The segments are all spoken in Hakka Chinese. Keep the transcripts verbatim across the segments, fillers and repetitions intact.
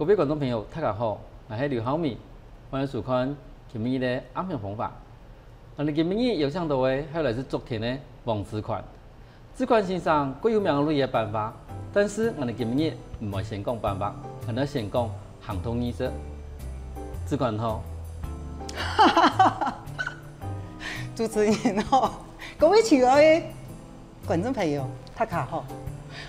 各位觀眾朋友，大家好，𠊎係劉浩明，歡迎收看今晡日个暗香風華。𠊎等今晡日邀請到个係來自竹田个王志寬。志寬先生，過有名个綠葉班花，但是𠊎等今晡日毋會先講班花，𠊎等先講行動藝術。志寬好。主持人好，各位親愛个 觀眾朋友，大家好。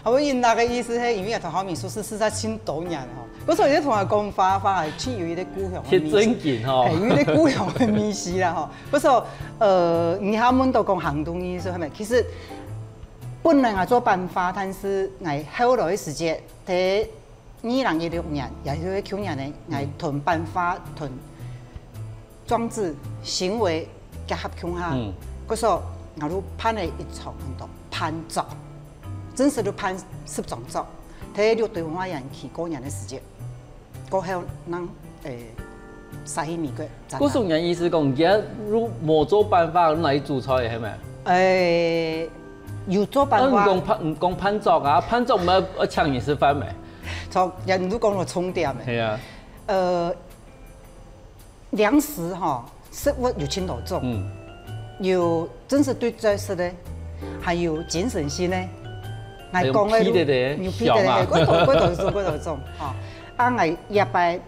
𠊎个意思係，因為𠊎同浩明叔係識在盡多年吼，故所以同𠊎講話，話盡有一個故鄉个味緒，係正經吼。係，有一個故鄉个味緒啦吼。故所，呃，你還問到講行動藝術係無？其實本來𠊎做班花，但是𠊎後來个時節，在二零一六年，也就係舊年呢，𠊎同班花同 裝置行為結合共下，嗯。故所𠊎就辦了一場很多伴作，真實就辦十張作，在六堆文化園區過年个時節，過後正，誒，徙去美國展覽。故所你个意思講，你如無做班花，你哪去煮菜个係無？誒，有做班花。啊，你講伴，你講伴作啊，伴作毋係愛請人食飯無？著，也你都講到重點个。係啊。呃， 零食吼，食物有盡多種，嗯。有真實對嘴食个，還有精神性个。𠊎講个還有屁个咧，有屁个咧，香啊。過多，過多種，過多種，吼。啊，𠊎這擺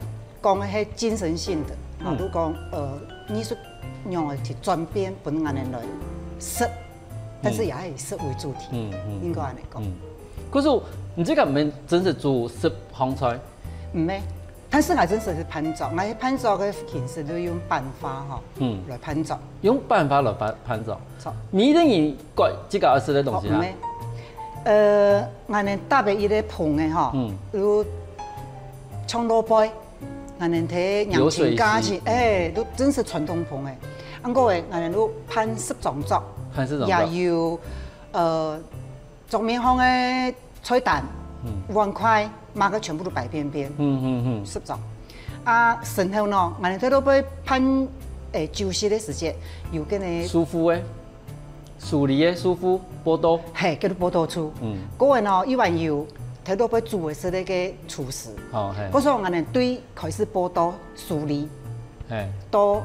講个係精神性个，吼，嗯。就講，呃，藝術仰仔去轉變分𠊎等來食，但是也係以食為主題，嗯，嗯，應該恁樣講。嗯。可是你這個毋係真實煮十項菜？毋係。 但是𠊎真實係伴作，𠊎係伴作个形式就用班花吼，嗯。來伴作。用班花來伴，伴作。著。每一個人割自家愛食个東西啊。哦，毋係。呃，𠊎等搭个一個棚个吼，嗯。有長老輩，𠊎等在陽春假期，流水席。哎，都真實傳統棚个。恁過个，𠊎等都伴十張作，伴十張作。也有，呃， 桌面項个菜單、嗯。碗筷，麼个全部都擺便便，嗯，嗯，嗯。十張。啊，身後呢，𠊎等在該背伴，誒，酒席个時節，有該个師傅誒，手藝个師傅，報到。嘿，叫做報到處。嗯。該个呢，一般有在該背煮个係該个廚師。哦，嘿。故所𠊎等對開始報到、手藝，嘿。到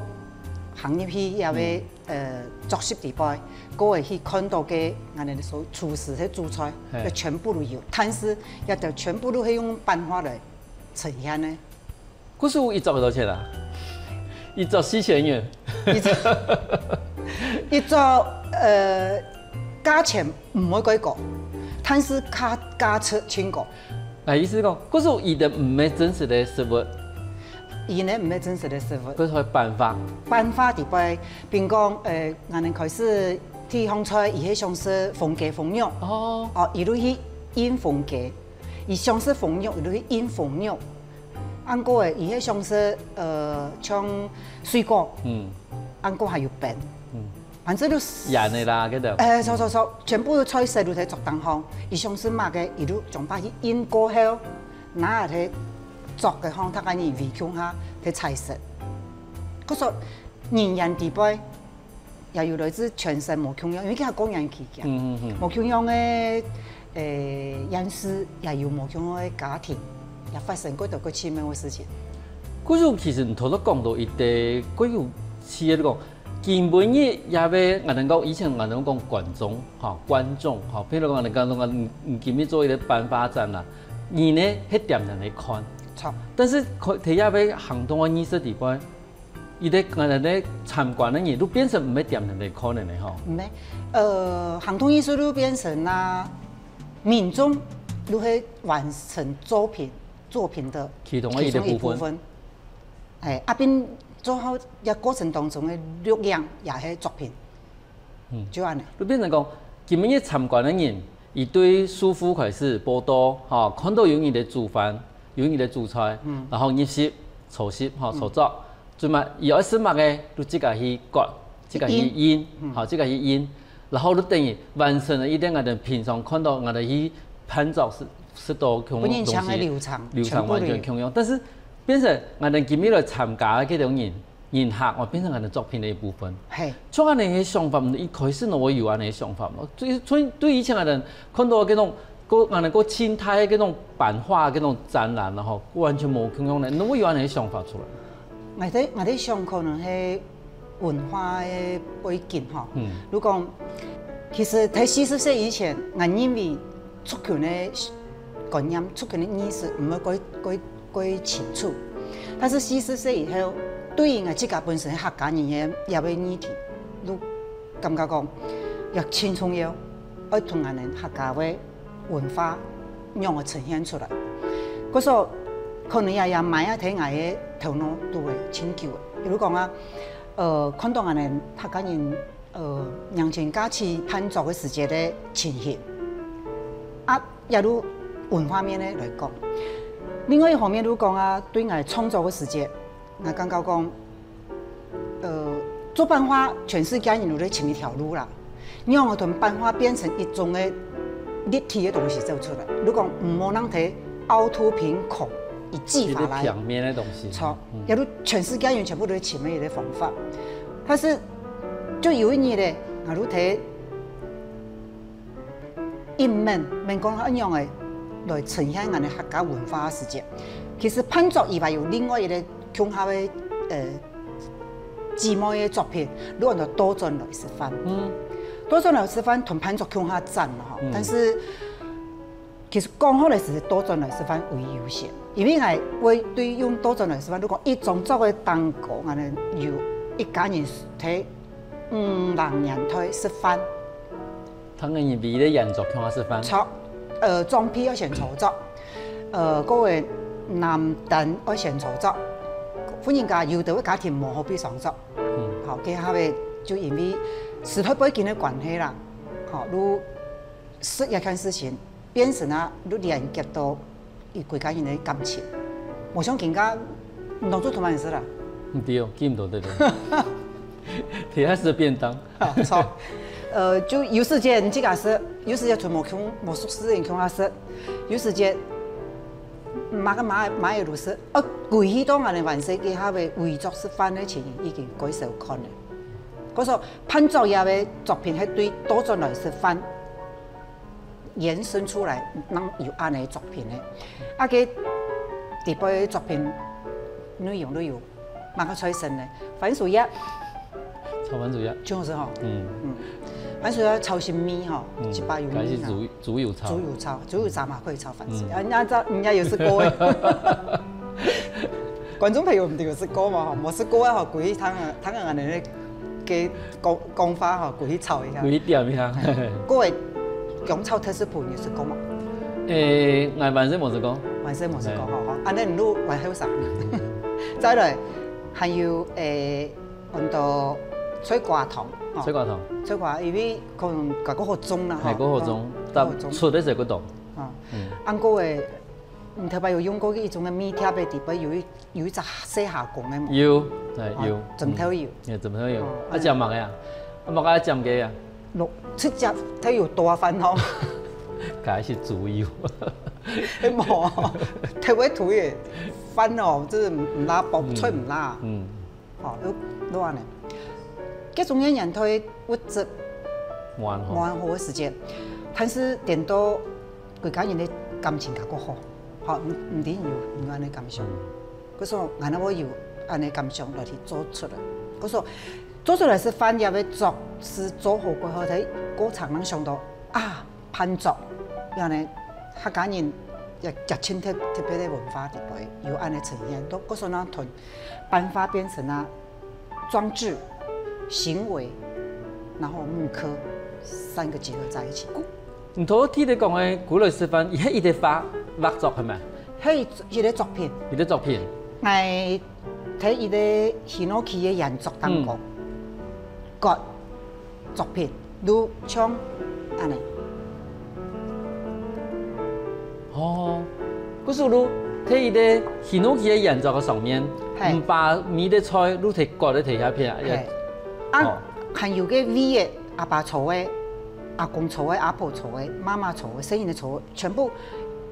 行入去也會 呃，作息底背，過會去看到个，𠊎等所廚師个煮菜，嘿。該全部都有，但是這兜全部都係用班花來呈現个。故所一桌幾多錢啊？一桌四千元。一桌，一桌，呃，價錢毋會過高，但是價，價值盡高。 𠊎意思講，故所佢等毋係真實个食物。佢等毋係真實个食物。故所係班花。班花底背，比如講，呃，𠊎等開始第一項菜，佢係想食紅雞紅肉。哦。哦，佢就去印紅雞。佢想食紅肉，佢就去印紅肉。恁過个，佢係想食，呃，像水果。嗯。恁過還有冰。嗯。 反正就係，鹽个啦，該兜。哎，著，著，著，全部菜色都在桌頂項，佢想食麼个，佢就將擺去印過後，拿來桌个項，大家人圍共下，在菜色。故所人員底背，也有來自全省無共樣，因為佢係過年期間，嗯，嗯，嗯。無共樣个，誒，縣市，也有無共樣个家庭，也發生過多个奇妙个事情。故所其實你頭先講到一個，過有趣个，你講 今晡日也會，𠊎等講，以前𠊎等講觀眾，吼，觀眾，吼，譬如講，𠊎等講，你，你今日做一個班花展啦，你呢，係踮等來看。著。但是看，在這個行動个藝術底背，佢个𠊎等个參觀个人，都變成毋係踮等來看个呢，吼。毋係，呃，行動藝術就變成啦，民眾就會完成作品，作品的其中的一個部分。其中一部分。 哎，啊，並做好這過程當中个錄影也係作品，嗯。就恁樣。就變成講，今晡日參觀个人，佢對師傅開始報到，吼，看到有人在煮飯，有人在煮菜，嗯。然後入席、坐席，吼，嗯。坐桌，做麼，佢愛食麼个，就自家去割，自家去印，印，嗯。吼，自家去印。 然後就等於完成了一個𠊎等平常看到𠊎等去伴作食，食到共樣个東西，本人像个流程，流程完全共樣。全部都有。但是變成𠊎等今日來參加个這種人，人客，哦，變成𠊎等作品个一部分。嘿。像恁樣个想法，一開始呢，𠊎有恁樣个想法咯。所以，所以對以前𠊎等看到這種个恁呢个清代个該種版畫个該種展覽，然後完全無共樣呢，你會有恁呢个想法出來？𠊎在𠊎在想，可能係文化个背景吼。嗯。如果其實在四十歲以前，𠊎認為族群个觀念、族群个意識毋會過過過清楚，但是四十歲以後，對於𠊎自家本身客家人个這个議題，就感覺講也盡重要，愛同𠊎等客家个文化仰仔呈現出來。故所可能也也埋啊在𠊎个頭腦肚个盡久个。比如講啊，呃，看到𠊎等客家人，呃，迎親嫁娶辦桌个時節个情形，啊，也就文化面个來講。另外一方面，就講啊，對𠊎創作个時節，𠊎感覺講，呃，做版畫，全世界人都在尋一條路啦。仰仔同版畫變成一種个立體个東西走出來。如果毋好讓佢凹凸平孔，一技法來，一个平面个東西。著，嗯。也就全世界人全部都在尋个一个方法。但是就有一日咧，𠊎就在 一面，面講恁樣个來呈現𠊎等客家文化个時節。其實辦桌以外有另外一个共下个，呃，姊妹个作品，就安到倒轉來食飯。嗯。倒轉來食飯同辦桌共下展嘛吼，嗯。但是其實講好个係倒轉來食飯為優先，因為𠊎會對用倒轉來食飯，就講一張桌个頂高，𠊎等有一家人在五六年代食飯。 當然，為了圓桌共下食飯。著，呃，長輩愛先坐桌，呃，各位男丁愛先坐桌，婦人家有兜个家庭無好比上桌。嗯。好，該下尾就因為時代背景个關係啦，好，就食這件事情變成啊，就連結到 佢歸家人个感情。無像今下，毋當做同樣事啦。毋對哦，記毋到對對。提下食便當。啊，著。呃，就有時節你自家食，有時節同無共、無熟識个人共下食，有時節，麼个麼个麼个都食。呃，歸去到𠊎等還細个下尾圍桌食飯个情形已經蓋少看了。故所辦桌這个作品係對倒轉來食飯 延伸出來，正有恁呢作品呢。啊，該底背个作品內容都有，麼个菜色呢？番薯葉。炒番薯葉。就是吼。嗯。嗯。番薯葉炒成米吼，嗯。一把有米啊。該係豬、豬油炒。豬油炒，豬油炒嘛可以炒番薯。嗯。啊，人家知，人家有食過个。觀眾朋友毋知有食過無吼？無食過个吼，可以聽啊，聽啊，恁呢个講、講法吼，過去炒一下。過去點一下。各位，薑炒特色脯你有食過無？誒，𠊎還細無食過。還細無食過，吼，吼。恁呢你都還後生。再來，還有，誒，安到菜瓜湯，吼。菜瓜湯。菜瓜，因為可能較過好種啦，吼。較過好種，較過好種。但出个時候較多。啊。嗯。恁過誒，你頭擺有用過一種个米貼个底背有一 有一隻細蝦公个無？有，哎，啊，有。枕頭有。嗯，有枕頭有。哦，啊，哎。尖麼个啊？啊，麼个尖个啊？落，直接佢有大飯哦。該係豬油。哎，無，特別土个飯哦，就是毋、毋罅，薄脆毋罅。嗯。嗯。哦，有、有恁呢。該種个年代物質無恁好。無恁好个時節，但是顛倒 歸家人个感情較過好，吼，毋、毋一定有、有恁呢感想。嗯。故所，𠊎哪會有恁呢感想來去做出來。故所，做出來係翻譯个作詞做好過後，在過程當中想到，啊，辦桌，恁呢客家人也、也盡特、特別个文化底背，有恁呢呈現，都故所呢同 版畫變成啊裝置、行為，然後木刻三個結合在一起。你頭先提到講个歸來食飯，佢係一個畫、畫作係無？係一個作品。一個作品。𠊎在一個hinoki个原作當中，嗯。 个作品，就像恁呢。哦，故所就在一個hinoki个原作个上面，嘿。毋把米个菜就在割个在下片啊，嘿。啊，哦。還有个位个，阿爸坐个，阿公坐个，阿婆坐个，媽媽坐个，細人仔坐个，全部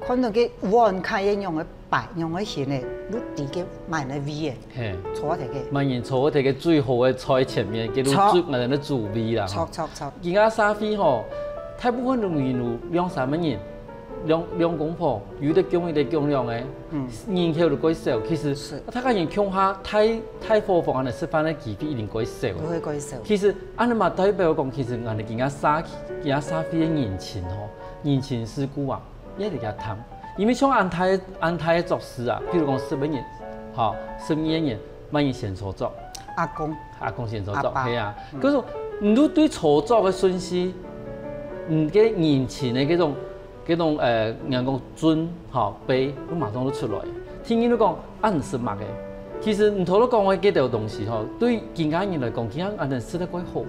看到个碗開个樣个 擺樣个形个，就知該麼人位个，嘿。坐在該。麼人坐在該最好个菜前面，該就著。最、麼人个主位啦，吼。著，著，著。今下社會吼，大部分都有兩三個人，兩兩公婆，有得供一得供兩个，嗯。人口就過少。其實，是。大家人共下大大伙房恁樣食飯个機會一定過少。就會過少。其實，恁樣嘛代表講，其實𠊎等今下社今下社會个人情吼，人情世故啊，越來越淡。因為像恁大个恁大个桌數啊，譬如講十个人，吼，十二个人，麼人先坐桌？阿公。阿公先坐桌，阿爸。係啊。嗯。可是，你都對坐桌个順序，你个人情个這種 該種呃，人講尊吼卑，都馬上都出來。第二就講恁食物个，其實你頭先講个這兜東西吼，對今下人來講，今下恁樣食得較好。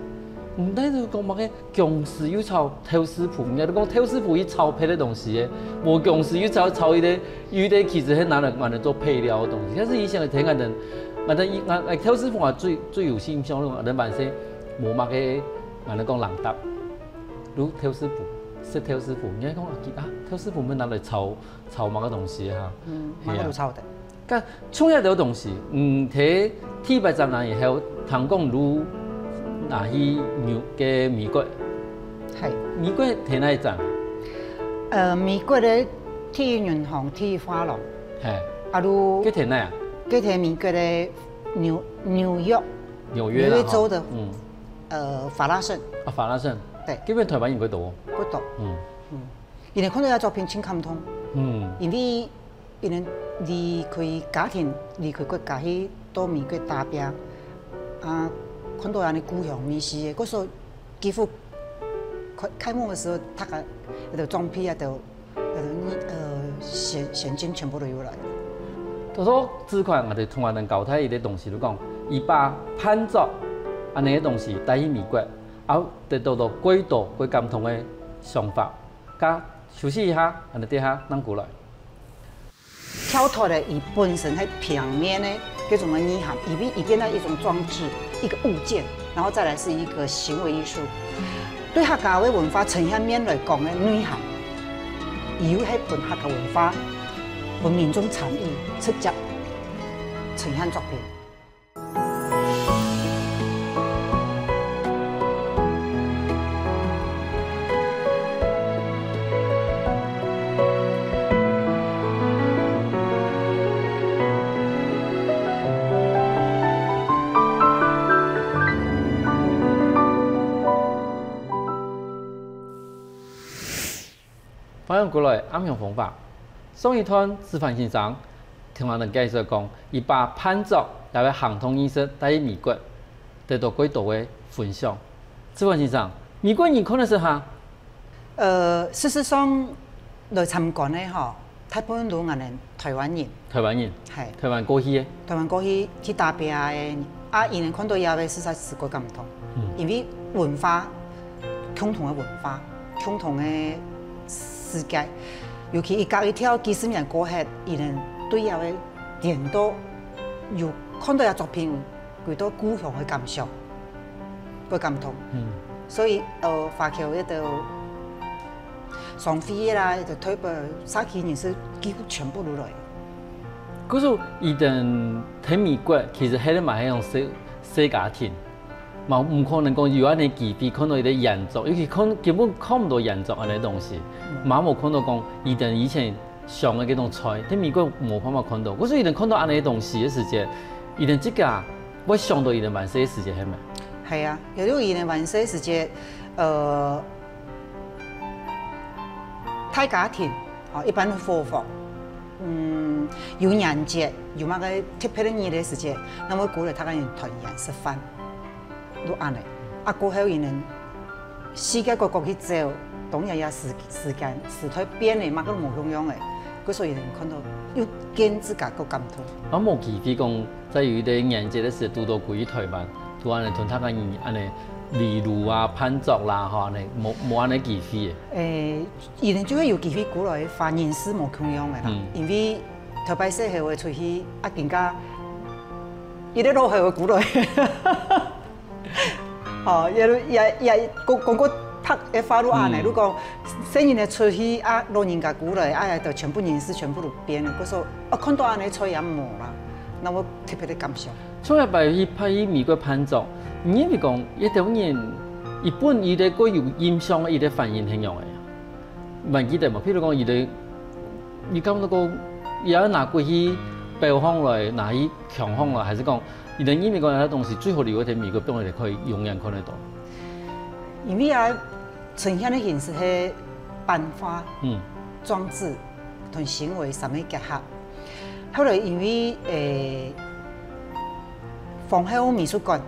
毋但係講麼个薑絲又炒豆豉脯，人家都講豆豉脯係炒別个東西个，無薑絲又炒炒一个，有一个其實係拿來拿來做配料个東西。但是以前个聽人，人家以人豆豉脯啊最最有印象，人還係無麼个，人講冷淡。 如豆豉脯，食豆豉脯，人家講啊，佢啊，豆豉脯毋係拿來炒炒麼个東西哈？嗯，係啊。麼个都炒得。該像這兜東西，嗯，在第八十年以後，聽講就拿去紐个美國。係。美國在哪一站？呃，美國个第一銀行、第一畫廊。係。啊，就該在哪啊？該在美國个紐紐約。紐約啦，紐約州的，吼。嗯。 呃，法拉盛。啊，法拉盛。對。該片臺灣人較多。較多。嗯。嗯，因為看到這作品真感動。嗯。因為，因為離開家庭，離開國家去到美國打拚，啊，看到恁樣故鄉味緒个，故所幾乎開開幕个時候，大家該兜裝備啊，都 呃，你呃，現現金全部都有來。就說這款𠊎兜同學人交代一個東西，就講，佢把伴奏恁樣个東西帶去美國，啊，得到到幾多幾感動个想法。該休息一下，𠊎兜等下正過來。跳脫了佢本身係平面个這種个意涵，佢變佢變成一種裝置，一個物件，然後再來是一個行為藝術。 對客家个文化呈現面來講个內涵，佢又係分客家文化、分民眾參與直接呈現作品。 歡迎過來，暗香風華。上一段，志凡先生同𠊎兜介紹講，佢把伴奏這個行動藝術帶去美國，得到幾多个分享。志凡先生，美國人看得識哈？呃，事實上，來參觀个吼，大部分都𠊎兜臺灣人。 臺灣人，係。臺灣過去个。臺灣過去去打拚个，啊，佢兜看到這位實在係過感動，嗯。因為文化，共同个文化，共同个世界，尤其佢隔一條幾十年過後，佢兜對這位顛倒有看到這作品， 歸到故鄉个感想，个感動。嗯。所以，呃，華僑一兜商會啦，一兜代表社區人士幾乎全部都來。故所佢兜在美國，其實係嘛係用細細家庭，嘛毋可能講有恁樣機會看到佢兜原作，尤其看根本看毋到原作恁樣東西，嗯。嘛無看到講佢兜以前 想个該種菜，在美國無辦法看到。故所佢兜看到恁樣个東西个時節，佢兜自家會想到佢兜還細个時節，係無？係啊，也就佢兜還細个時節，呃，大家庭，吼，一般个伙房，嗯，有年節，有麼个特別个日个時節，該會鼓勵大家人團圓食飯。 就恁樣。啊，過後佢兜世界各國去走，當然也時時間時代變了嘛，跟無共樣了。故所以佢兜看到又見自家个感動。啊，無機會講，在有一個年節个時，堵到歸去臺灣，就恁樣同大家人恁樣圍爐啊、辦桌啦，吼，恁樣，無無恁樣機會个。誒，佢兜就會有機會過來，反應係無共樣个啦，嗯。因為頭擺細个會出去，啊，更加，一個老个會過來。 哦，也也也講講過白个話就恁樣，嗯。如果細人仔出去啊，老人家過來，啊，就全部人事全部都變了。故所，啊，看到恁樣菜也無啦，該會特別个感想。上一擺去拍去美國辦桌，你認為講，這兜人，佢本佢个過有印象个，佢个反應係仰般啊？還記得無？譬如講，佢等，你感覺講，也拿過去標放來，拿去牆上來，還係講，佢等認為講，這東西最好留在美國，放在可以永遠看得到。因為啊，呈現个形式係版畫、嗯。裝置同行為三个結合。後來因為，誒，皇后美術館，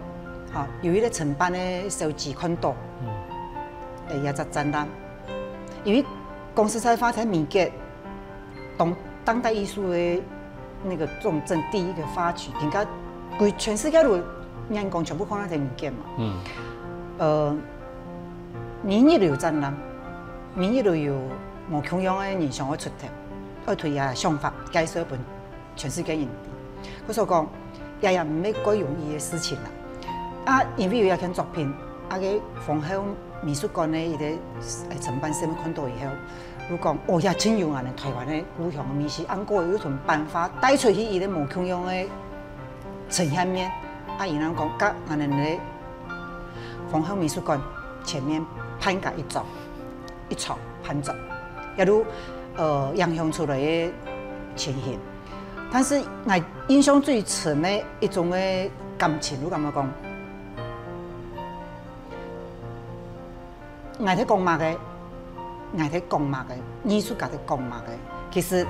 哈，有一個承辦个小姐看到，嗯。誒，這隻展覽，因為講實在話，在美國，當，當代藝術个那個重鎮第一個畫區，人家歸全世界都眼光全部看到在美國嘛。嗯。呃，每日都有展覽，每日都有無共樣个人想愛出頭，愛同佢个想法介紹分全世界人知。故所講，也也毋係蓋容易个事情啦。啊，因為有這件作品，啊，个皇后美術館个一個，呃，承辦商看到以後，就講，哦，也真有𠊎等台灣个故鄉个味緒，啊，毋過又同版畫帶出去一個無共樣个呈現面。啊，佢等講，佮𠊎等个皇后美術館前面辦个一桌，一桌辦桌，也就，呃，影響出來个情形。 但是𠊎印象最深个一種个感情，就感覺講，𠊎在講麼个，𠊎在講麼个，藝術家在講麼个。其實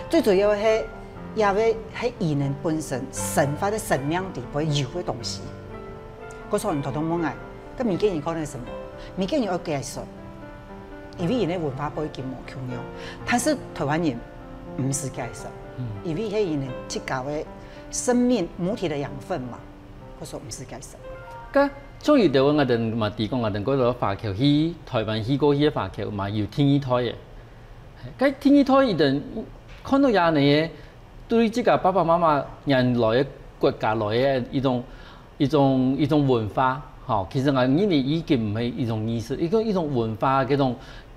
最主要个係，也係，係佢等本身生活个生命裡背有个東西。故所你頭先問𠊎，該美國人看到什麼？美國人愛解釋。 因為佢等个文化背景無共樣，但是台灣人毋使解釋，嗯。因為係佢等自家个生命母體个養分嘛，故所毋使解釋。該像有兜𠊎等嘛知講，𠊎等過來華僑去台灣去過去个華僑嘛，有第二代个。該第二代佢等看到這樣个，對自家爸爸媽媽原來个國家來个一種 一種，一種文化，吼，其實𠊎認為已經毋係一種藝術，一個，一種文化个該種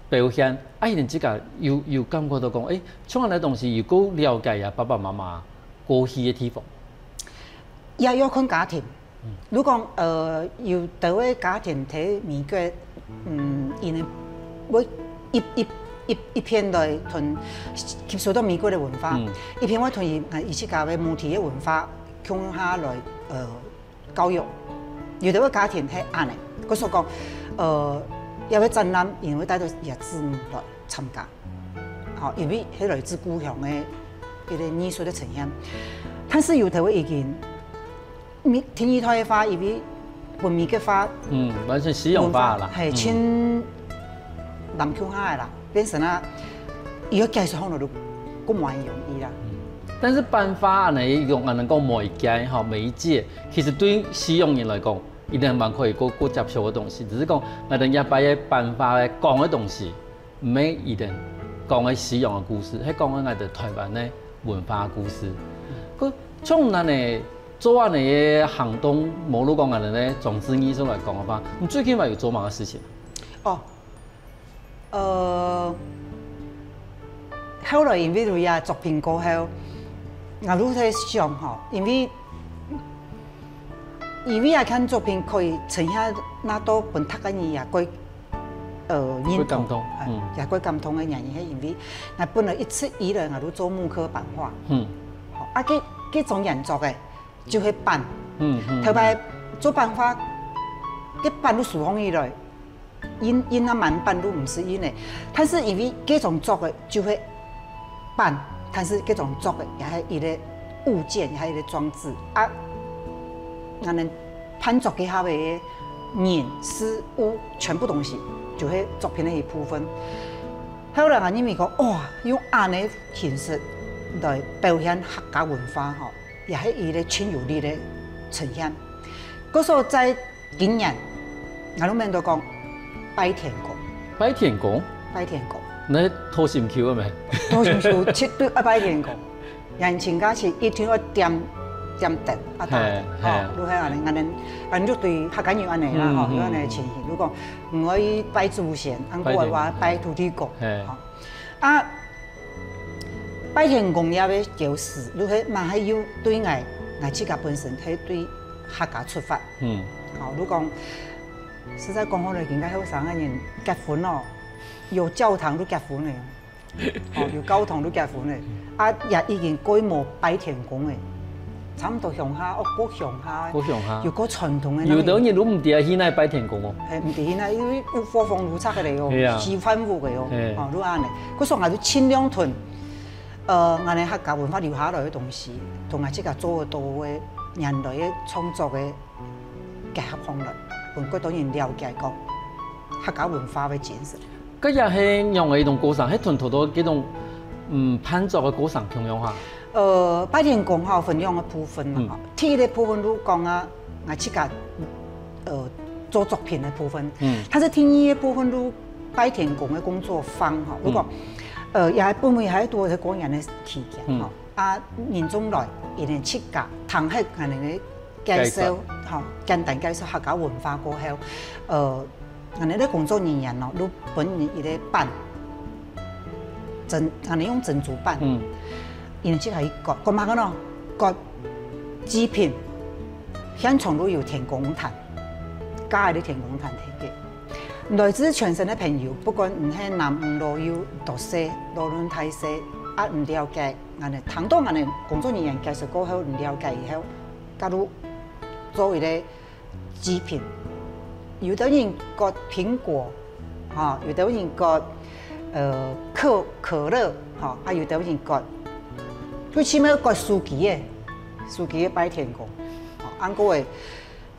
表現。啊，佢等自家有，有感覺到講，誒，像恁樣个東西，又過了解啊，爸爸媽媽過去个地方。也要看家庭。嗯。如果，呃，有兜个家庭在美國，嗯，佢等會一，一，一，一片來同吸收到美國个文化，嗯。一片會同佢，呃，佢自家个母體个文化共下來，呃， 教育。有兜个家庭係恁樣，故所講，呃，這個展覽因為帶到佢个子女來參加，吼，因為係來自故鄉个一個藝術个呈現。但是有兜个已經，美，第二代个話，因為分美國化，嗯，完全西洋化啦。係，嗯。親 南共下个啦，變成啊，佢个解釋方法就，就無恁容易啦。但是版畫恁樣用，恁樣講媒介吼，媒介，其實對西洋人來講，一定蠻可以過，過接受个東西。只是講，𠊎等這擺个版畫个講个東西，毋係一定講个西洋个故事，係講个𠊎等台灣个文化故事。个，從恁樣做恁樣个行動，無論講恁樣个裝置藝術來講个話，你最近還有做麼个事情？哦， 呃，後來因為有這作品過後，𠊎就在想吼，因為，因為這件作品可以呈現那到分大家人也蓋，呃，認同，蓋感動，哎，嗯。也蓋感動个原因，係因為𠊎本來一直以來𠊎就做木刻版畫，嗯。吼，啊，該，該種原作个，就係版。嗯，嗯，頭擺做版畫，該版就收放起來， 印，印啊滿版都毋使印个。但是因為該種作个就係版，但是該種作个也係一個物件，也係一個裝置啊。𠊎等辦桌个下个人、事、物，全部東西就係作品个一部分。後來𠊎認為講，哇，用恁樣个形式來表現客家文化吼，也係一個盡有力个呈現。故所在 今年，𠊎都愐到講拜天公。拜天公？拜天公。該討心臼个咩？討心臼絕對愛拜天公。人請假期一定愛點，點燈啊，打燈，嘿，嘿。吼，就係恁樣，恁樣，恁樣就對客家人恁樣啦，吼，嗯，有恁樣个情形。嗯。如果毋愛拜祖先，恁過个話，拜天公。拜土地公，嘿。吼。 拜天公也會有時，就係嘛，還有對𠊎，𠊎自家本身係對客家出發。嗯。吼，如果實在講好了，今个後生个人結婚咯，有教堂就結婚了，哦，有教堂就結婚了，啊，也已經蓋無拜天公了，差毋多鄉下，哦，過鄉下，過鄉下。有過傳統个那種。有兜人都毋知去哪拜天公哦。嘿，毋知去哪，因為有火房爐拆个咧哦，係啊。西番屋个哦，係。哦，就恁呢。故所𠊎就盡量同，呃，𠊎个客家文化留下來个東西，同𠊎自家做得到个原來个創作个 結合方面，分較多人了解講客家文化个精神。該也係仰仔一種過程，係同頭到該種，嗯，辦桌个過程共樣哈。呃，拜天公吼，分兩个部分嘛，嗯。第一个部分就講啊，𠊎自家，呃，做作品个部分。嗯。但是第二个部分就拜天公个工作坊吼，嗯。如果，呃，也本位還多个過年个期間嗯。吼，啊，民眾來，佢等自家聽下𠊎等个 介紹，介紹。吼，簡單介紹客家文化過後，呃，𠊎等个工作人員哦，就分人一个粄，珍，𠊎等用珍珠粄，嗯。佢等自家去割，割麼个呢？割祭品，現場就有天公壇，加个天公壇提个。來自全省个朋友，不管你係男女老幼、大細、老嫩大細，啊，毋了解，𠊎等聽到𠊎等工作人員介紹過後，毋了解以後， 假如做一个祭品，有兜人割蘋果，吼，有兜人割，呃，可，可樂，吼，啊，有兜人割，就起碼割手機个，手機个拜天公，吼，恁樣个，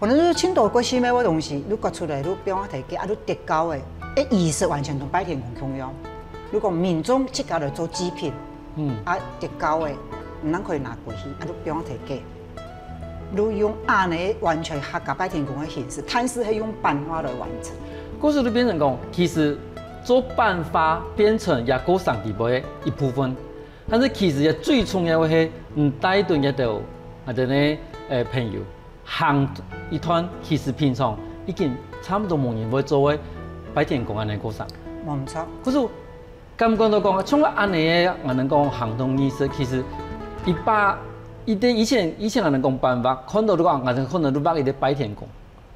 可能就盡多个奇妙个東西，就割出來，就放在地下，啊，就跌高个，欸，儀式完全同拜天公共樣。如果民眾自家來做祭品，嗯。啊，跌高个，毋但可以拿回去，啊，就放在地下。 就用恁呢完全客家拜天公个形式，但是係用粄仔來完成。故所就變成講，其實做粄仔變成這過程裡背个一部分，但是其實也最重要个係，你帶等這兜啊，等个，呃，朋友行一段，其實平常已經差不多無人會做个拜天公恁呢過程。無錯。可是 感覺到講，像恁呢个，𠊎等講行動儀式，其實一把，一个以前，以前𠊎等講粄畫，看到就講，𠊎等可能就畫一个拜天公，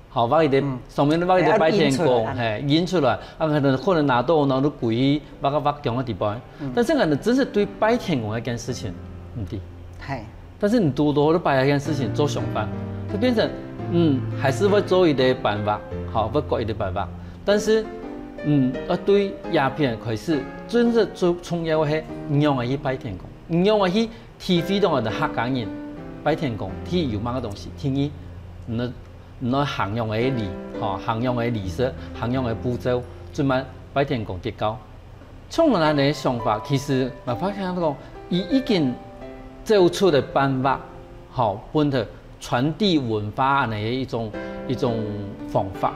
好，畫一个，嗯。上面就畫一个拜天公，哎，印出來。嘿，印出來，啊，可能，可能拿到，然後就歸畫啊畫，放个地方。嗯。但是𠊎等真實對拜天公這件事情，毋知。嘿。 但是你堵到就擺這件事情做相反，就變成，嗯，還係會做一个粄畫，好，會割一个粄畫。但是，嗯，愛對這片開始，真正最重要个係，你仰仔去拜天公，你仰仔去體會到𠊎等客家人拜天公，第一有麼个東西，第二，你，你愛行仰仔个禮，吼，行仰仔个儀式，行仰仔个步驟，準備拜天公跌高。 像𠊎恁呢个想法，其實𠊎發現講，佢已經走出了粄畫，吼，本來傳遞文化恁呢个一種，一種方法。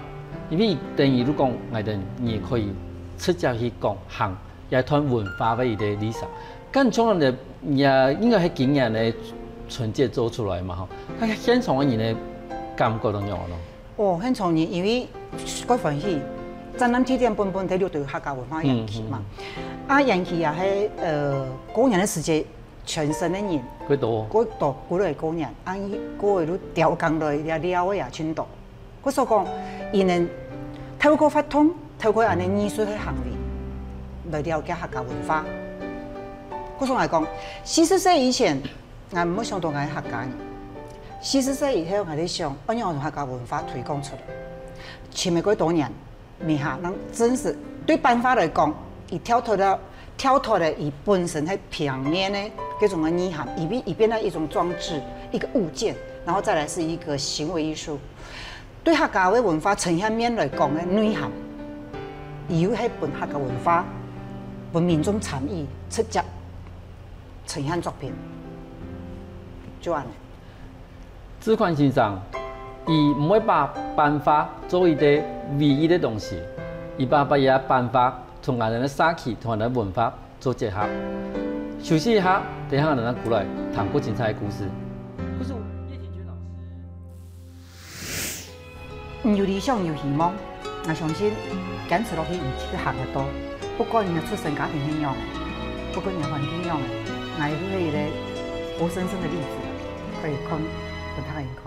因為等於就講，𠊎等你可以直接去講行這段文化个一个歷史。該像恁呢，也應該係今年个春節做出來嘛，吼。該現場个人个感覺仰般咯？ 哦，現場人因為蓋歡喜，展覽地點本本在六堆客家文化園區嘛。嗯，嗯。啊，園區也係，呃，過年个時節，全省个人，幾多？幾多，幾多過年，啊，過个就刁工來，尞尞个也盡多。故所講，佢等透過活動，透過恁呢藝術个行為，來了解客家文化。故所來講，四十歲以前， 𠊎毋會想到𠊎係客家人。四十歲以後，𠊎在想，愛仰般同客家文化推廣出來。尋了幾多年，尾下，人真實對粄畫來講，佢跳脫了，跳脫了佢本身係平面个這種个意涵，佢變，佢變成一種裝置，一個物件，然後再來是一個行為藝術。對客家个文化呈現面來講个內涵，佢又係分客家文化，分民眾參與，直接 呈現作品，就恁呢。志寬先生，佢毋會把粄畫做一个唯一个東西，佢把，把這粄畫同𠊎等个社區、同𠊎等个文化做結合。休息一下，等一下𠊎等再過來談更精彩个故事。可是葉廷娟老師 你有理想，有希望，𠊎相信堅持落去，你一定行得到。不管你个出身家庭係仰仔，不管你个環境仰仔，𠊎都係一个活生生个例子，可以看，分大家看。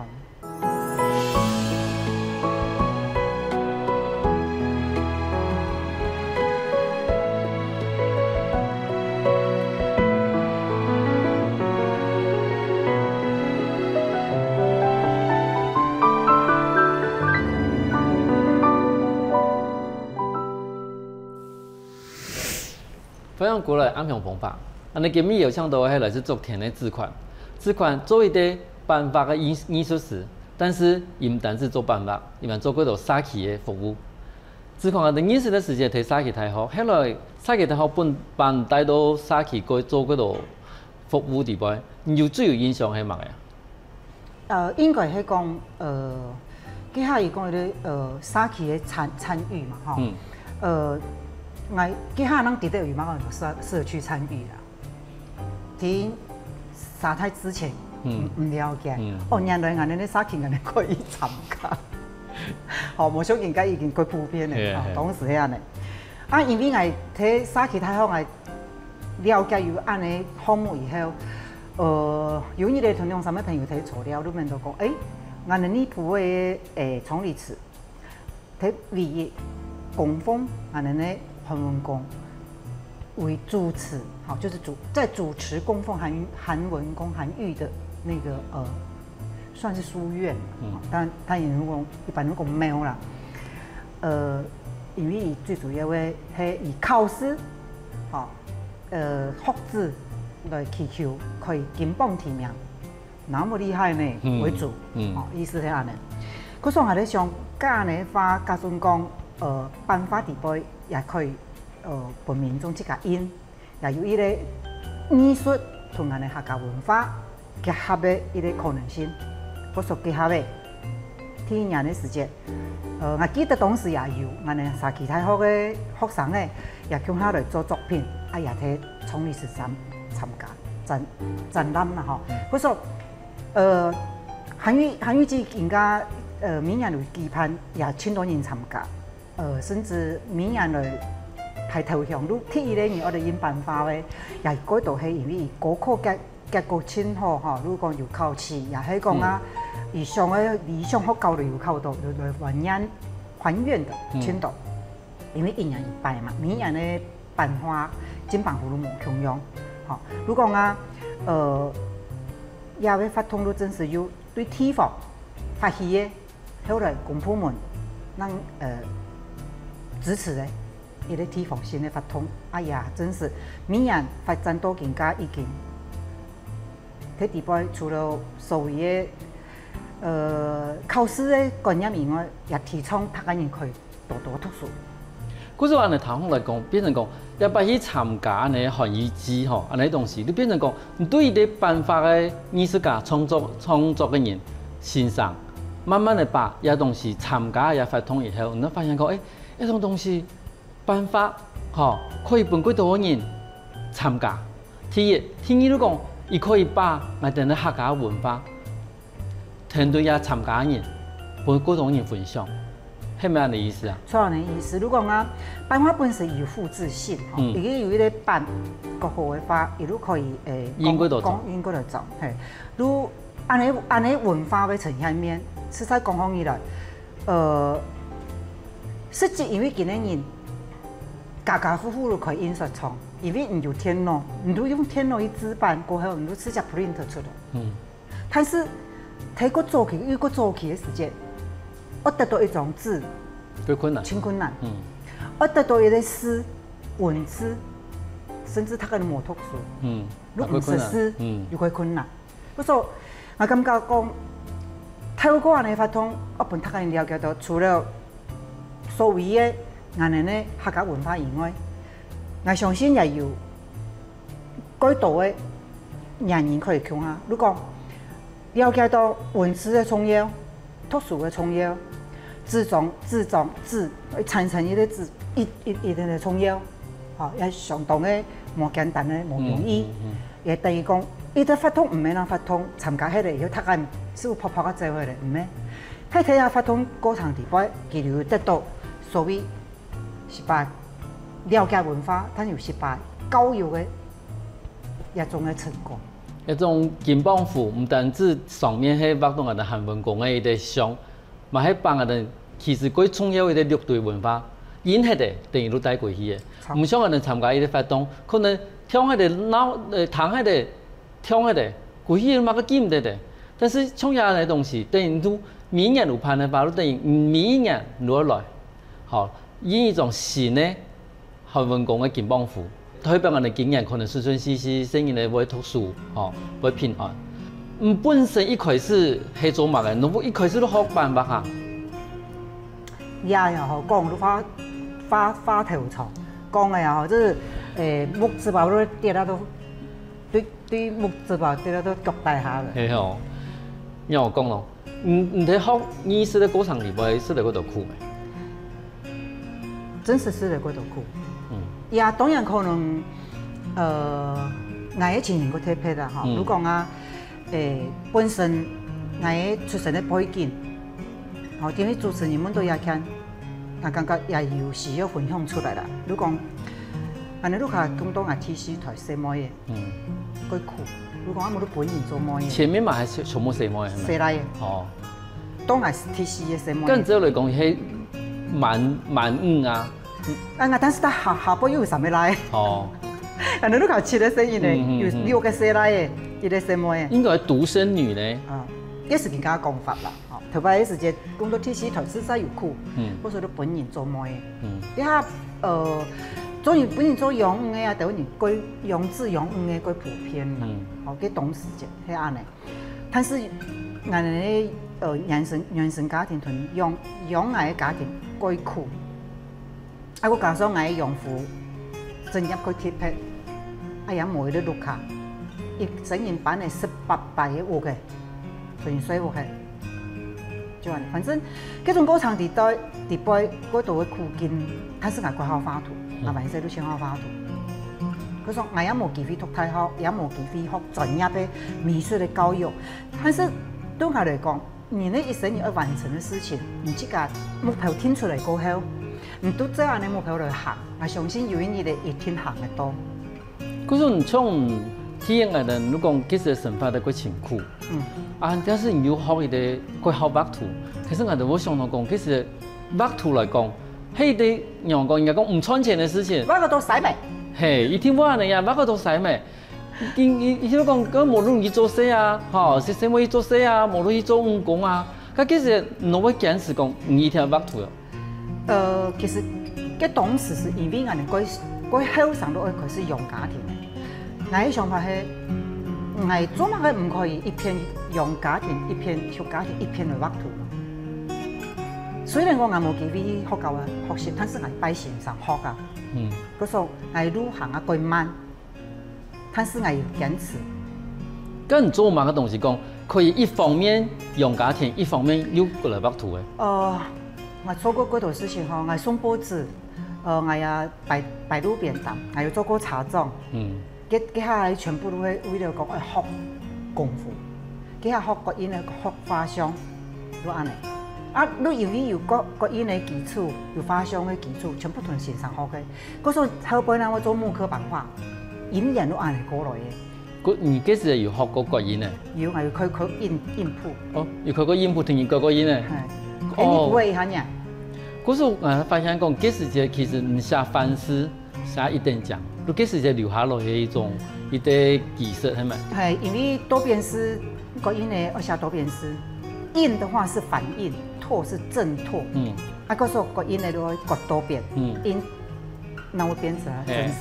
歡迎過來暗香風華。恁呢今日邀請到个係來自竹田个志寬。志寬做一個版畫个藝藝術師，但是佢毋單止做版畫，佢還做過多社區个服務。志寬啊，你認識个時節在社區大學，後來社區大學分把你帶到社區過做過多服務底背，你有最有印象係麼个啊？ 呃，應該係講，呃，這下佢講个呃社區个參參與嘛，吼。嗯。呃，𠊎這下人知得有麼个社社區參與啦。在沙大之前，嗯。毋毋了解。嗯。哦，原來𠊎等个社區𠊎等可以參加。好，無想應該已經過普遍了，係啊，吼，係啊。當時係恁呢。啊，因為𠊎在社區大學𠊎了解有恁呢項目以後，呃，有一個同鄉上个朋友在坐了，就問到講，誒，𠊎等內埔个誒總理事，在唯一供奉𠊎等个韓文公為主持，好，就是主在主持供奉韓韓文公韓愈的那個呃，算是書院，嗯。但他也用一般用廟啦。呃，因為佢最主要个係以考試，吼，呃，學子來祈求可以金榜題名，那麼厲害呢，嗯。為主，嗯。吼，意思係恁呢。可是𠊎在想，恁呢个話，假使講，呃，版畫底背也可以，呃，分民眾自家印， 也有一個藝術同𠊎等客家文化結合个一個可能性，或所結合个。第一年个時節，呃，𠊎記得當時也有𠊎等社區大學个學生仔，也共下來做作品，啊也在總理事參參加展展覽啦吼。或所，呃，韓愈韓愈之應該呃每年有舉辦，也盡多人參加。 呃，甚至每年來排頭香，就第一個人愛來印版畫个，也過多係因為佢高考結結果盡好吼，如果講有考試，也係講啊，佢上个理想學校都有考到，就來還願還願个盡多。因為一年一擺嘛，每年个版畫金榜題名都無共樣，吼。如果講啊，呃，這个活動就真實有對地方發起个。 後來公部門正呃支持个一個地方性个活動，哎呀，真是每年發展到今下已經，在底背除了所謂个呃考試个觀念以外，也提倡大家人可以多多讀書。 故所恁呢聽下來講，變成講，也捌去參加恁呢韓愈祭吼，恁呢東西，就變成講，你對於這版畫个藝術家創作創作个人先生，慢慢个把這東西參加這活動以後，你會發現講，誒，這種東西，版畫吼，可以分幾多人參加。第一，第二，就講，佢可以把𠊎等个客家文化 團隊也參加个人，分各種人分享，係毋係恁个意思啊？所以恁个意思，如果講啊，版畫本身有複製性，吼，嗯。佢有一個版，較好个話，佢就可以誒，印過多張。講印過多張，嘿，就恁个恁个文化个呈現面，實在講起來，呃，實際因為今个人家家戶戶都開印刷廠，因為你有電腦，你就用電腦去製版過後，你就直接 print 出來。嗯。 但是，在較早期，又較早期个時節，愛得到一張紙，較困難。盡困難。嗯。愛得到一個字，文字，甚至大家都無讀書，嗯。你毋識字，嗯。又較困難。故所，𠊎感覺講，透過恁个活動，𠊎分大家了解到，除了所謂个𠊎等个客家文化以外，𠊎相信也有 較多个年人可以共下。如果了解到文字个重要、讀書个重要、紙張、紙張、紙，會產生一個紙一一一定个重要，吼，也相當个無簡單个、無容易。嗯，嗯，嗯。也等於講，一個活動毋係人活動，參加起來以後，大家係有泡泡个做伙个，毋係？在這个活動過程底背，佢就得到所謂 失敗，了解文化，但又失敗，教育个一種个成功。一種金榜題，毋單止上面係畫到𠊎等韓文公个一個像，嘛係把𠊎等其實最重要一個六堆文化，印忒个，等於都帶過去个。差不多。毋像𠊎等參加一個活動，可能聽忒个鬧，呃，聽忒个，聽忒个，過去嘛个記毋得个。但是像這樣个東西，等於都每年有辦个話，都等於每年都愛來。 好，印一張新个韓文公个金榜題。代表𠊎等今年可能順順序序，細人仔會讀書，吼，會平安。你本身一開始係做麼个？你一開始就學版畫啊？呀呀吼，講就話話話頭長，講个呀吼，就是誒木子包都跌啊都，對對木子包跌啊都腳底下了。係吼，讓我講咯，你你在學藝術个過程裡背，試著過多苦無？真實試著過多苦。嗯，呀，當然可能，呃，𠊎个情形較特別啦吼。嗯，如果啊，誒，本身𠊎个出生个背景，吼，因為主持人問到這件，𠊎感覺也有需要分享出來啦。如果，恁呢，如果講到𠊎第四代細妹仔，嗯，較苦。如果𠊎無你本人做妹仔，前面嘛還係全部細妹仔，係無？細倈仔。哦，當然係第四个細妹仔。該照來講，係滿滿五啊。啊，但是佢下下背又有三个倈仔。哦，恁呢，你看七个細人仔，嗯嗯嗯，有六个細倈仔，一个細妹仔。應該獨生女呢？啊，這係人家講法啦。 吼，頭擺个時節，講到第四代實在有苦，嗯，故所就分人做妹仔。嗯，這下，呃，做人分人做養女个啊，等於人過養子養女个過普遍啦。嗯，吼，該當時節係恁呢。但是，𠊎等个，呃，原生原生家庭同養養𠊎个家庭過苦。 啊，又加上𠊎个養父，職業較特別，啊也無一个屋下，一生人搬了十八擺个屋个，分人睡屋个，就恁呢。反正，該種過程裡底，裡背過多个苦境，但是𠊎較好畫圖，嗯，𠊎還細就先好畫圖。可是𠊎也無機會讀大學，也無機會學專業个美術个教育，但是對𠊎來講， 人个一生你愛完成个事情，你自家目標定出來過後，你都照恁呢目標來行，𠊎相信有一日你一定行得到。可是你像體驗𠊎等，你講其實生活个過辛苦，嗯，啊，但是你又學一个過好畫圖，可是𠊎等會想到講，其實畫圖來講，係一个仰講，應該講毋賺錢个事情。畫个都使咩？嘿，一定會恁呢呀，畫个都使咩？ 佢佢佢就講，該無論佢做事啊，吼，係細妹去做事啊，無論去做女工啊，該其實你會堅持講，你一定愛畫圖啊。呃，其實該當時係因為𠊎等過過後生都愛開始養家庭。𠊎个想法係，𠊎做麼个毋可以一片養家庭，一片畜家庭，一片來畫圖？雖然講𠊎無機會去學校啊學習，但是𠊎拜先生學啊。嗯，可是𠊎路行啊過慢。 但是𠊎有堅持。該你做麼个東西講可以一方面養家庭，一方面又過來畫圖个？呃，𠊎做過幾多事情吼，𠊎送報紙，呃，𠊎也擺擺路邊攤，𠊎有做過茶莊。嗯，該該下全部都係為了講愛學功夫，該下學國音个學畫像，就恁呢。啊，你因為有國國音个基礎，有畫像个基礎，全部同先生學个。 故所後背呢，𠊎做木刻版畫，因緣就恁呢過來个。該你該時有學過國音呢？有，𠊎有開開印印簿。哦，有開過印簿，同人過過印呢？係，哦，你毋會一下呢？故所𠊎發現講，該時節其實毋寫凡字，寫一等獎，就該時節留下來个一種一个技術，係無？係，因為多變字，國音呢愛寫多變字，印的話是反印，拓是正拓。嗯，啊，故所國音呢就愛割多變，嗯，印 那會變成啊，嘿，真是。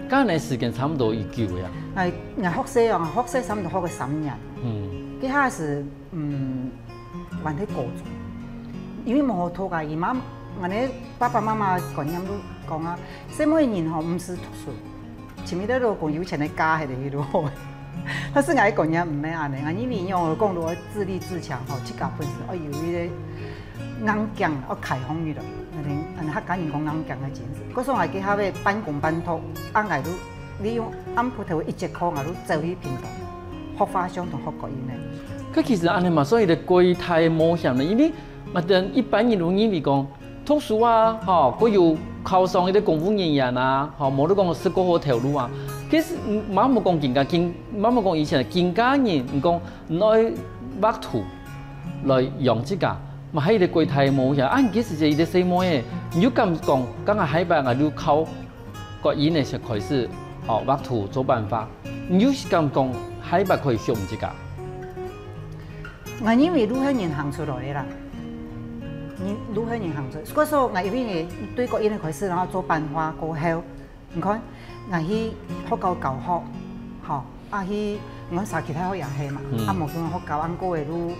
該恁呢時間差毋多幾久呀？𠊎𠊎學生啊，學生差毋多學个三年。嗯，該下係，嗯，還係高中，因為無好讀啊，佢媽，𠊎个爸爸媽媽觀念都講啊，細妹人吼毋使讀書，前面个老公有錢个嫁下去就好。但是𠊎个觀念毋係恁呢，𠊎認為仰講就愛自立自強吼，自家本身愛有一个硬頸，愛開放个咯。恁呢，恁呢客家人講硬頸个精神。故所𠊎該下个半工半讀，啊，𠊎就利用暗晡頭一節課，𠊎就走去屏東，學畫像同學國音呢。該其實恁呢嘛算一个幾大个冒險呢，因為嘛，等一般人都認為講，讀書啊，吼，還有考上一个公務人員啊，吼，無就講食過好頭路啊。其實，嗯，嘛無講今下，今，嘛無講以前，今下人，你講，你愛畫圖， 來養自家，嘛係一个幾大个冒險。啊，你該時節一个細妹仔，你又敢講，敢若下擺𠊎就靠國音个先開始，吼，畫圖做版畫，你又敢講下擺可以養自家？𠊎認為路係人行出來个啦，人路係人行出來。故所𠊎因為對國音个開始，然後做版畫過後， 你看， 𠊎去學校教學，吼，啊去，𠊎社區大學也係嘛，嗯。啊無論學校恁高个路，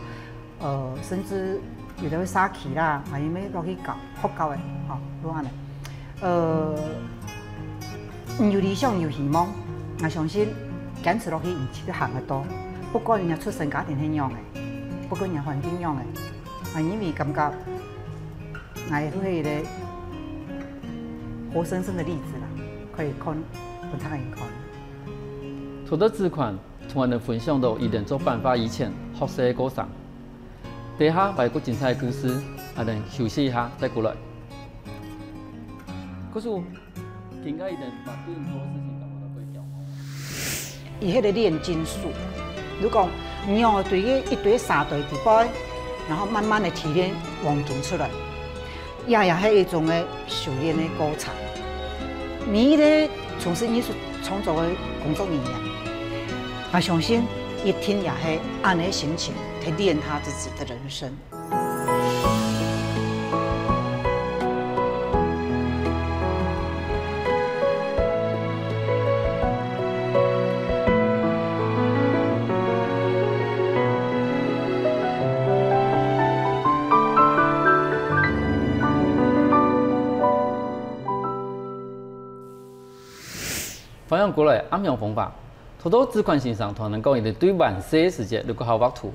呃，甚至有个社區啦，啊因為落去教學校个，吼，就恁呢。呃，你有理想有希望，𠊎相信堅持落去，你就行得到。不管人家出生家庭係仰个，不管人家環境仰个，啊因為感覺 𠊎係一個活生生个例子啦，可以看，分大家看。透過志寬同𠊎等分享到佢等做版畫以前學習个過程。等下還有更精彩个故事，𠊎等休息一下再過來。故事，今下佢等嘛對你做个事情感覺到幾驕傲？ 佢係个煉金術。如果你用對个一堆沙堆底背，然後慢慢个提煉黃金出來，也也係一種个修煉个過程。每一個從事藝術創作个工作人員，𠊎相信一定也係恁呢心情，在煉他自己的人生。 歡迎過來，暗陽風華。頭頭志寬先生同𠊎等講，佢對還細个時節就較好畫圖。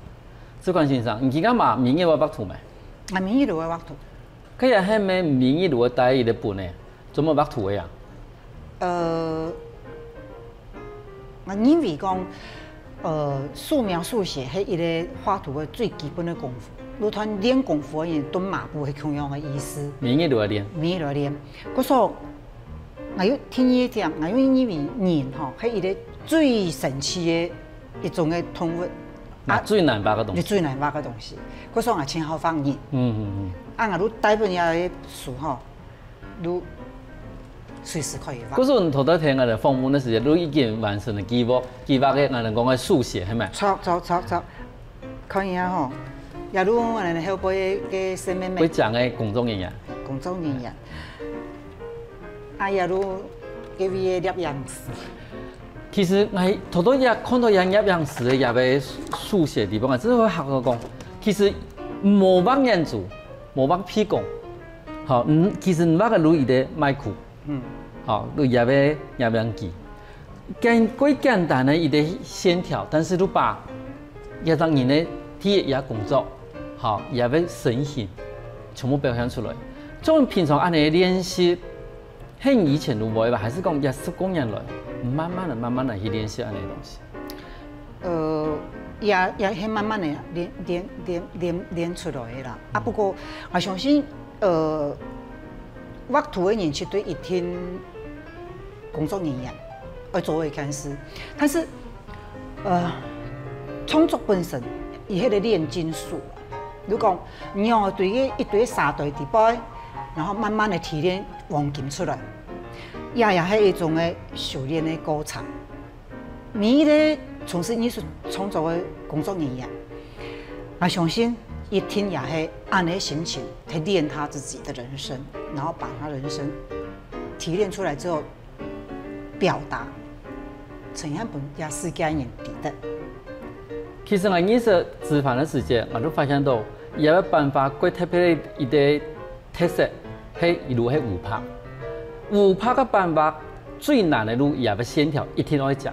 志寬先生，你今下嘛每日會畫圖無？𠊎每日都會畫圖。該也係毋係每日都會帶一個本仔，專門畫圖个啊？呃，𠊎認為講，呃，素描素寫係一個畫圖个最基本个功夫。就同練功夫个人蹲馬步係共樣个意思。每日都愛練。每日都愛練。故所 𠊎有第二點，𠊎有認為人吼，係一個最神奇个一種个動物，啊，最難畫个東西。最難畫个東西。故所𠊎盡好畫人。嗯嗯嗯。啊，𠊎就帶本這个書吼，就隨時可以畫。故所你頭頭聽𠊎个訪問个時節，就已經完成了計畫，計畫个𠊎等講个速寫，係無？著著著著，看一下吼，也就𠊎等後背个細妹妹。會講个工作人員。工作人員。 啊，也就該位个攝影師。其實𠊎頭頭也看到這攝影師个這个速寫地方啊，真係會嚇到講，其實無畫眼珠，無畫鼻公，好，嗯，其實你畫个就一個麥克，嗯，好，就這个攝影機。 簡，過簡單个一個線條，但是就把這隻人个第一个工作，吼，這个身形全部表現出來。像平常恁呢練習，係以前就會吧，還係講這十過年來，慢慢个、慢慢个去練習恁呢个東西？呃，也，也係慢慢个練，練，練，練，練出來个啦。啊，不過，𠊎相信，呃，畫圖个人絕對一定 工作人員愛做个一件事。但是，呃，創作本身，佢係个煉金術。就講，你愛對个一堆沙堆底背，然後慢慢个提煉黃金出來，也也係一種个修煉个過程。每一個從事藝術創作个工作人員，𠊎相信一定也係恁呢心情，去練他自己的人生，然後把他人生提煉出來之後， 表達，呈現分這世界人知得。其實𠊎認識志寬个時節，𠊎就發現到，佢个版畫最特別个一個特色，係佢就係烏白。烏白个版畫最難个就佢个線條一定愛靚。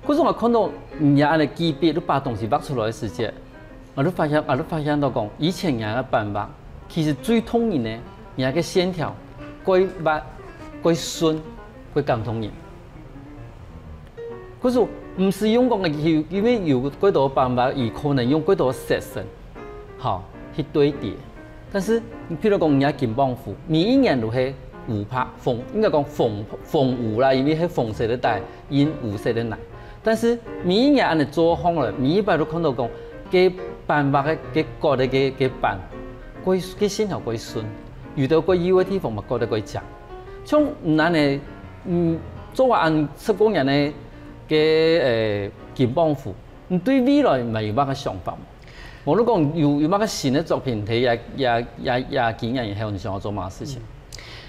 故所𠊎看到你恁呢幾筆，就把東西畫出來个時節， 𠊎就發現，𠊎就發現到講，以前人个版畫，其實最動人个，人个線條，過滑、過順、過感動人。可是毋使用講个，因為有幾多版畫，佢可能用幾多色彩，吼，去堆疊。但是，譬如講，人家金榜符，每一年都係烏白，紅，應該講紅，紅烏啦，因為係紅色个底，印烏色个泥。 但是每一年恁呢做項來，每一擺都看到講，該版畫个，該角个，該，該版，過，該線條過順，有兜過幼个地方嘛，過得過靚。像恁呢，嗯，做完恁十過年个，个，呃，金榜符，你對未來嘛有麼个想法無？無論講有，有麼个新个作品，在這，這，這，這幾年以後，你想要做麼个事情？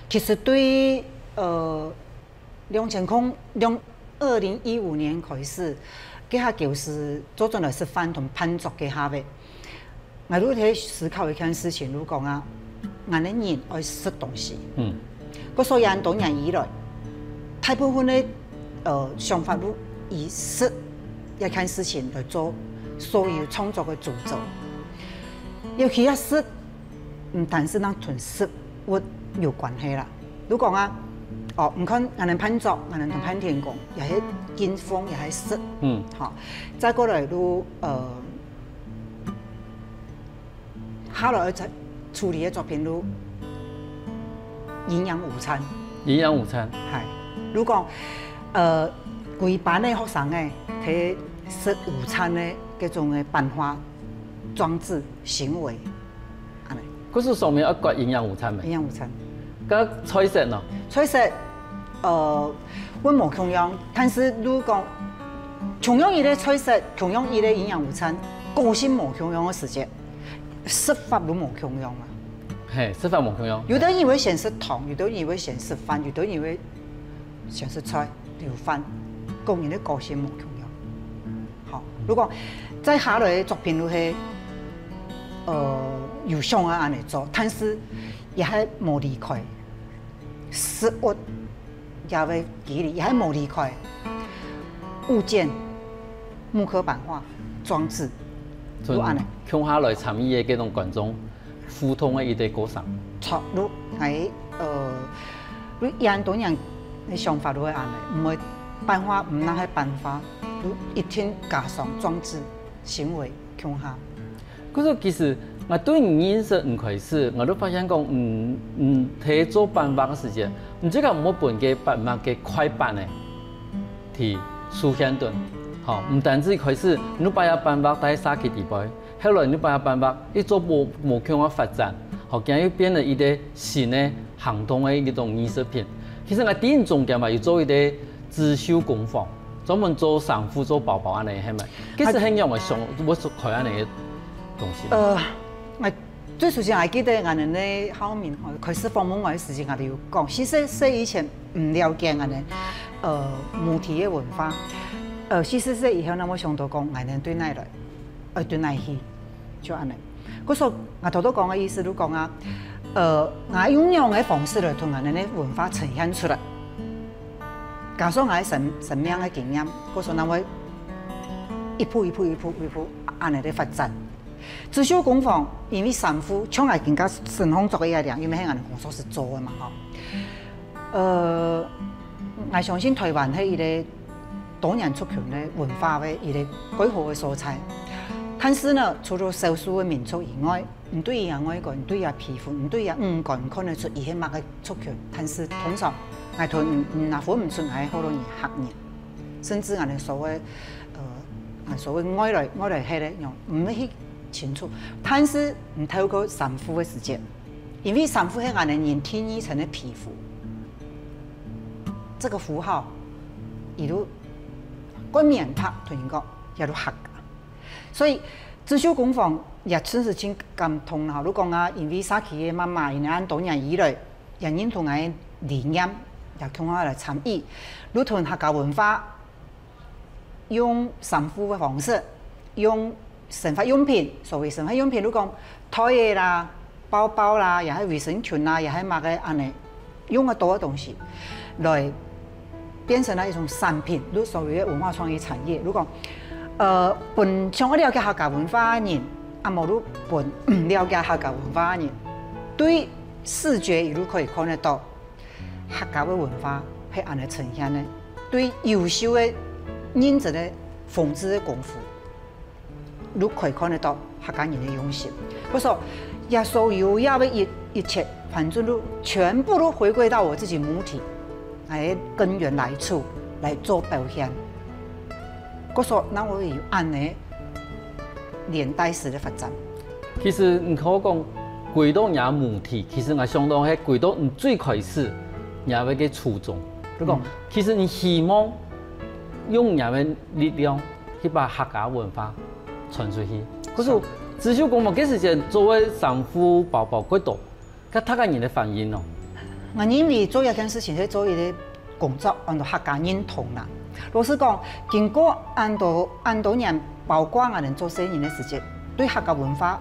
其實對，呃，兩千空兩二零一五年開始，該下教師做轉來食飯同辦桌該下仔，𠊎就在思考一件事情，就講啊，𠊎等人愛食東西。嗯。故所以恁多年以來，大部分个呃想法就以食這件事情來做所有創作个主軸。尤其啊食，毋單淨同食物有關係啦。就講啊，哦，你看，𠊎等辦桌，𠊎等同辦天公，也係敬奉，也係食。嗯。好，再過來就呃，下來愛再處理个作品就營養午餐。營養午餐。係，就講呃，歸班个學生仔，佢食午餐个該種个辦法、裝置、行為，恁呢。故所上面愛掛營養午餐無？營養午餐。該菜色呢？菜色，呃，會無共樣，但是就講，共樣一個菜色，共樣一個營養午餐，個性無共樣个時節，食法就無共樣啊。係，食法無共樣。有个人會先食湯，有个人會先食飯，有个人會先食菜、留飯，個人个個性無共樣。好，就講再下來个作品就係呃，有想愛恁呢做，但是也還無離開食物這个議題，也還無離開物件、木刻版畫、裝置，就恁呢。共下來參與个該種觀眾互動个一個過程。著，就𠊎呃，就恁多年个想法就係恁呢，毋會版畫，毋單係版畫，就一定加上裝置、行為共下。 故所其實𠊎對你認識你開始，𠊎就發現講，嗯，嗯，在做版畫个時節，你自家毋會分該版畫个快板仔，去受限等。吼，毋單淨一開始，你就把這版畫帶社區底背，後來你就把這版畫一做無，無共樣發展，吼，今日又變成一個新个行動个一種藝術品。其實𠊎知你中間嘛有做一個 刺繡工坊，專門做衫褲、做包包恁呢，係無？其實係仰會想，會想開恁呢个東西。呃，𠊎最首先還記得𠊎等个浩明吼，開始訪問𠊎个時節，𠊎就有講，四十歲以前毋了解𠊎等，呃，母題个文化。呃，四十歲以後，𠊎會想到講，𠊎等對哪來，呃，對哪去，就恁呢。 故所，𠊎頭頭講个意思就講啊，呃，𠊎用仰个方式來同𠊎等个文化呈現出來，加上𠊎个生，生命个經驗，故所𠊎會一步一步一步一步恁呢个發展。刺繡工坊，因為衫褲，像𠊎今下身項著个這領，因為係𠊎等工作室做个嘛，吼。 呃，𠊎相信臺灣係一個多元族群个文化个一個蓋好个所在。但是呢，除了少數个民族以外，你對佢个外觀，你對佢个皮膚，你對佢个五官看得出佢係麼个族群。但是通常，𠊎同你，你也分毋出𠊎係學老人、客人，甚至𠊎等所謂，呃，𠊎所謂外來，外來係个樣，毋會去清楚。但是你透過衫褲个時節， 因為衫褲係𠊎等人第二層个皮膚，這個符號，佢就蓋明白同人講，這就客家。所以，刺繡工坊也真係真感動啦。就講啊，因為社區个媽媽，因為恁多年以來，也認同𠊎个理念，也共下來參與，就同客家文化 用衫褲个方式，用生活用品，所謂生活用品，就講袋仔啦、包包啦，也係衛生巾啦，也係麼个恁呢，用得到个東西，來變成了一種產品，就所謂个文化創意產業。就講，呃，分想愛了解客家文化个人，啊無就分毋了解客家文化个人，對視覺佢就可以看得到 客家个文化係恁呢呈現个，對優秀个、認真个縫製个功夫，就可以看得到客家人个用心。故所，這所有這个一，一切，反正就全部都回歸到我自己母體，來根源來處來做表現。故所，𠊎會有恁呢連帶式个發展。其實你可以講，歸到若母體，其實𠊎想到係歸到你最開始若个初衷。就講，嗯。其實你希望用若个力量去把客家文化傳出去。可是，是。刺繡工坊該時節做个衫褲包包幾多， 該大家人个反應哦？𠊎認為做這件事情係做一個工作安到客家認同啦。老實講，經過恁多恁多年，包括𠊎等做細人个時節，對客家文化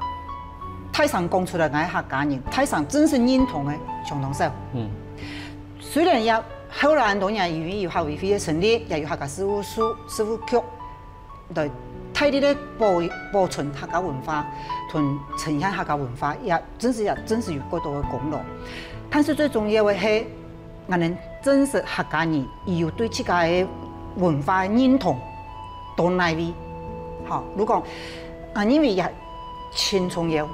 大聲講出來，𠊎係客家人，大聲真實認同个相當少。嗯。雖然也後來恁多年，因為有客委會个成立，也有客家事務所、事務局， 來大力个保保存客家文化，同呈現客家文化，也真實也真實有過多个功勞。但是最重要个係，𠊎等真實客家人，佢有對自家个文化个認同到哪位。好，如果啊，認為也盡重要，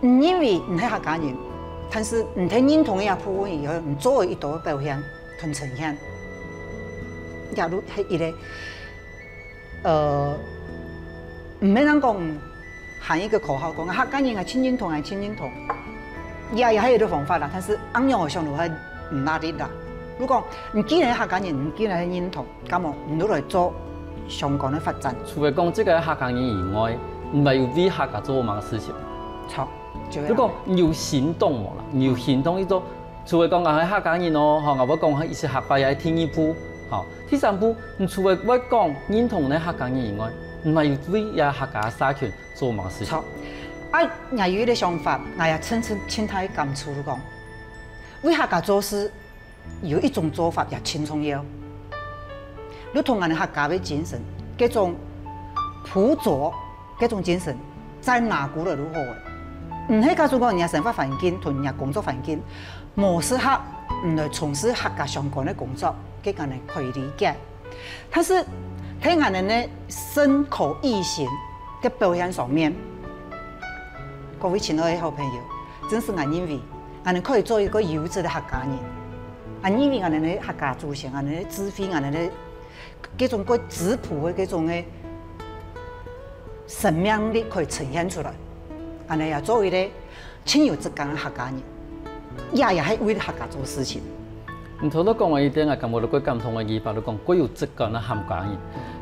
毋認為毋係客家人，但是毋太認同个部分以後，你做一多个表現同呈現，假如係一个 呃，毋免人講喊一个口號，講客家人係盡認同，係盡認同。也也係一个方法啦，但是恁樣个想法係毋拉力啦。如果你既然係客家人，你既然係認同，那麼你就來做相關个發展。除了講這个客家人以外，你還有為客家做麼个事情？著，就係。如果你有行動無啦，你有行動去做，除了講𠊎係客家人哦，吼，𠊎會講一些客話也係第二步，吼， 第三步，你除了會講認同个客家人以外，你還有為這客家社群做麼个事情？著。啊，𠊎有一个想法，𠊎也深深深大个感觸，就講，為客家做事，有一種做法也盡重要。就同𠊎等客家个精神，該種樸拙，該種精神，在哪股了就好个。毋係告訴講人家生活環境同人家工作環境， 無適合，嗯，來從事客家相關个工作，這个𠊎等可以理解。但是，在𠊎等个身口意行个表現上面，各位親愛个好朋友，真實𠊎認為，𠊎等可以做一个優質个客家人。𠊎認為𠊎等个客家祖先，𠊎等个智慧，𠊎等个 這種个質樸个這種个生命力可以呈現出來，恁樣也做一个盡有質感个客家人，也也係為客家做事情。你頭頭講个一點，𠊎感覺到最感動个地方，就講最有質感个客家人。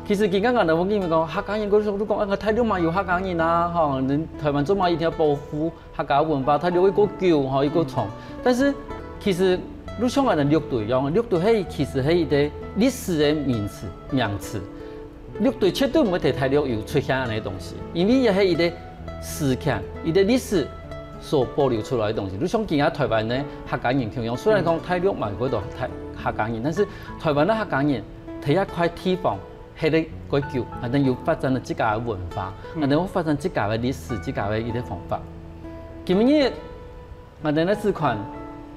其實今日𠊎等會認為講客家人，佢就講啊，大陸嘛有客家人啊，吼，人台灣做嘛一定要保護 客家文化，大陸又過久吼，又過長。但是其實就像𠊎等六堆一樣，六堆係其實係一个歷史个名詞、名詞。六堆絕對毋會在大陸有出現恁樣个東西，因為這係一个時間、一个歷史所保留出來个東西。就像今日台灣个客家人共樣，雖然講大陸嘛有好多客家人，但是台灣个客家人在這塊地方 歇了較久，𠊎等有發展了自家个文化，𠊎等有發展自家个歷史、自家个一个方法。今日𠊎等个主席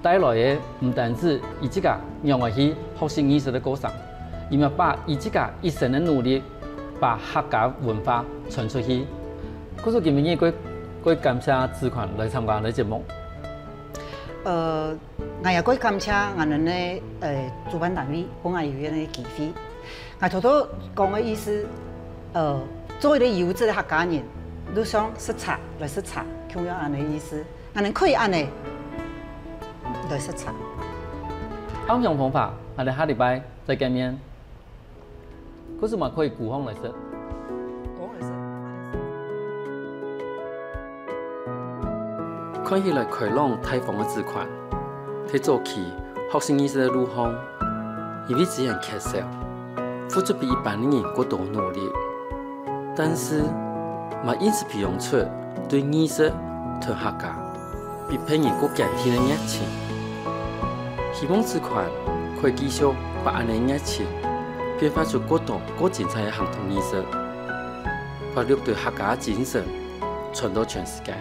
帶來个毋單止佢自家仰般去學習藝術个過程，佢嘛把佢自家一生个努力，把客家文化傳出去。故所今日過過感謝主席來參加𠊎个節目。呃，𠊎也過感謝𠊎等个呃主辦單位，分𠊎有恁个機會。 𠊎頭頭講个意思，呃，做一个優質个客家人，就像食茶來食茶，共樣恁樣个意思，𠊎等可以恁樣來食茶。恁樣方法，𠊎等下禮拜再見面。故所嘛可以孤芳來食。孤芳來食。看起來開朗大方个主席，在早期學習藝術个路項， 因為資源缺少，付出比一般个人過多努力，但是嘛因此培養出對藝術同客家比別人過堅定个熱情。希望主席可以繼續把恁樣个熱情變化出過多過精彩个行動藝術，把六堆客家个精神傳到全世界。